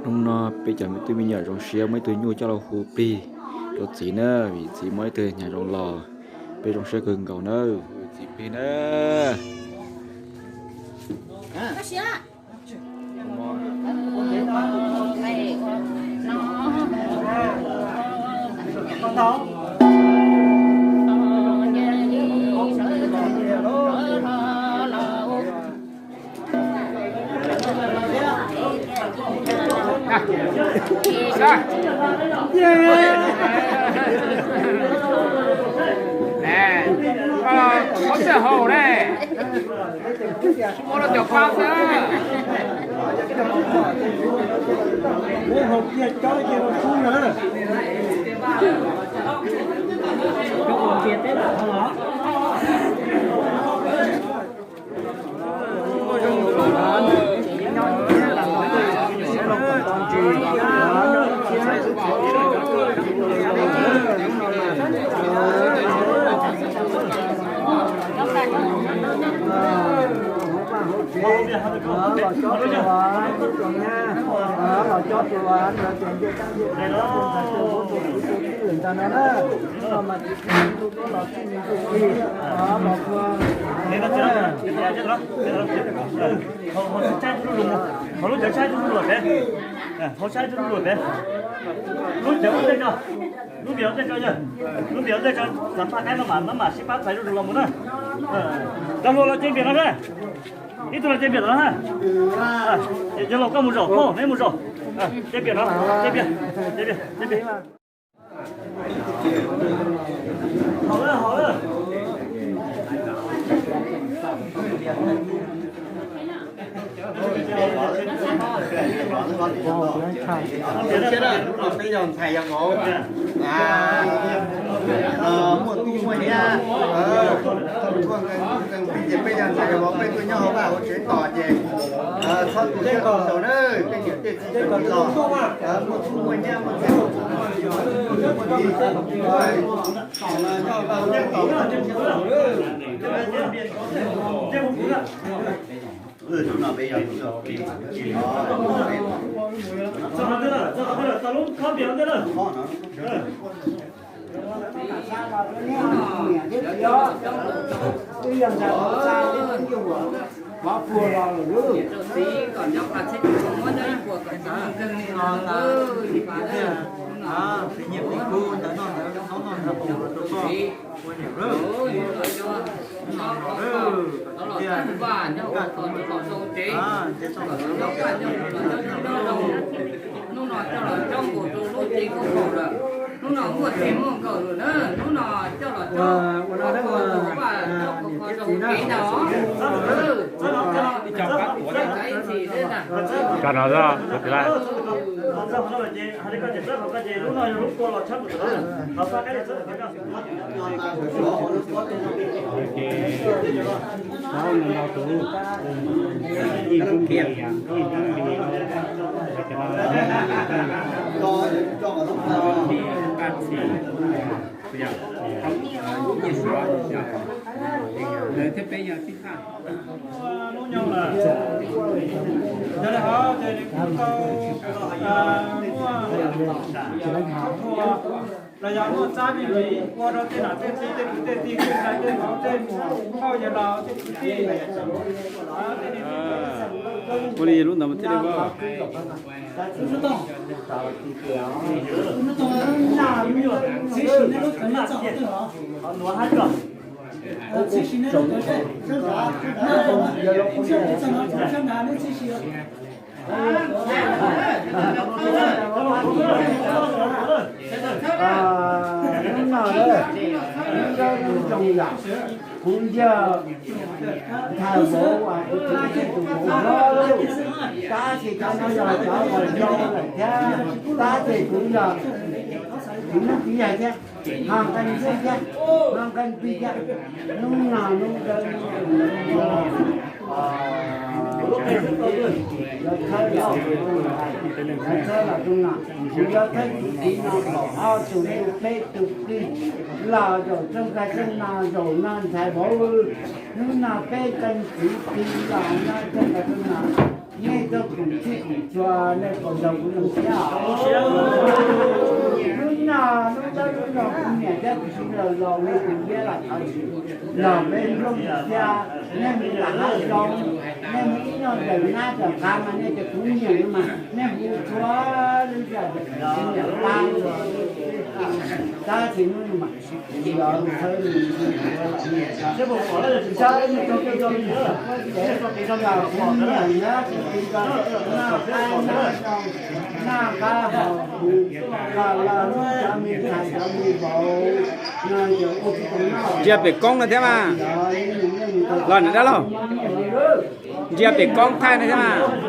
Hnub no peb cov me tub me nyuam zoo siab muaj ib tug nyuj coj los hu plig rau txiv na, vim txiv muaj ib tug nyuj zoo los, peb zoo siab kawg nkaus na. Txiv plig na. Koj txawj haus ne. Muab rau cov pab xwb. Hauv lub cov tshaib tub lug pem, hauv tshaib tub lug pem, lub cov ua ntej tso, lub npias ua ntej tso yawg, lub npias ua ntej tso, txav paj qaib no mas maj mam sib pab txais zuj zus los mus na. Cov hluas los ce npias no na, ib tug los ce npias no na. Yawg laus koj mus zaum, neb mus zaum, ce npias no, ce npias, ce npias, ce npias. Peb yog ntxhais yog vauv, muaj tub muaj nyab, ces peb yog ntxhais yog vauv peb tuaj nyob hauv vaj hauv tsev tos ces txhob tu siab tu xaus na, tej niam tej txiv sawv tsees los muaj tub muaj nyab muaj txiv muaj tub muaj tij, nyob hauv vaj hauv tsev tos. Hnub no coj los coj nkaus rau lub cev khaub khaum lawm. Hnub no muaj txij muaj nkawm lawm na. Hnub no coj los coj ua no vaj coj kho kho rau kev ntag os. Coj no, coj no. Los yog muaj txab me me ua rau tej nom tej tswv tej kwv tej tij tej ntxhais tej vauv tej muam phauj yawg laus tej kwv tij. Ua li lub ntawd mas thiaj li muaj. Hnub no lawm, hnub no zoo yam, kuv yog ntxhais vauv uas kuv txiv tseem tus vauv hlob, tab sis cov no yog cov uas zoo lawm thiab, tab sis kuv yog txiv neeb txiv yaig thiab, ho nqee xwb thiab, ho nqee tig thiab. Hnub no hnub dawb, yuav thawb los, yuav thawb los zoo no, kuv yuav thawb tus txiv no kom ob tug ntu peb tug plig los zaum txog nqaij txog no, zaum no ntxhais vauv, hnub no peb nqee txiv plig los no txog nqaij txog no. Nej txoj kev txhij kev txhua nej puas nrog kuv zoo siab? Hnub no hnub no hnub no kuv niam thiab kuv txiv los los ua kuv thiab los thov txim, los peb nplooj xia, nej mus lam hav zoov, nej mus ib nyuag ntawm nab ntawm qav mas nej cov kuv nyiam mas nej hu txhua lub zos kuv nyiam pab. Tab sis hnub no mas Ntsia pem koob no thiab mas. Los nram dab laug. Ntsia pem koob thaij no thiab mas.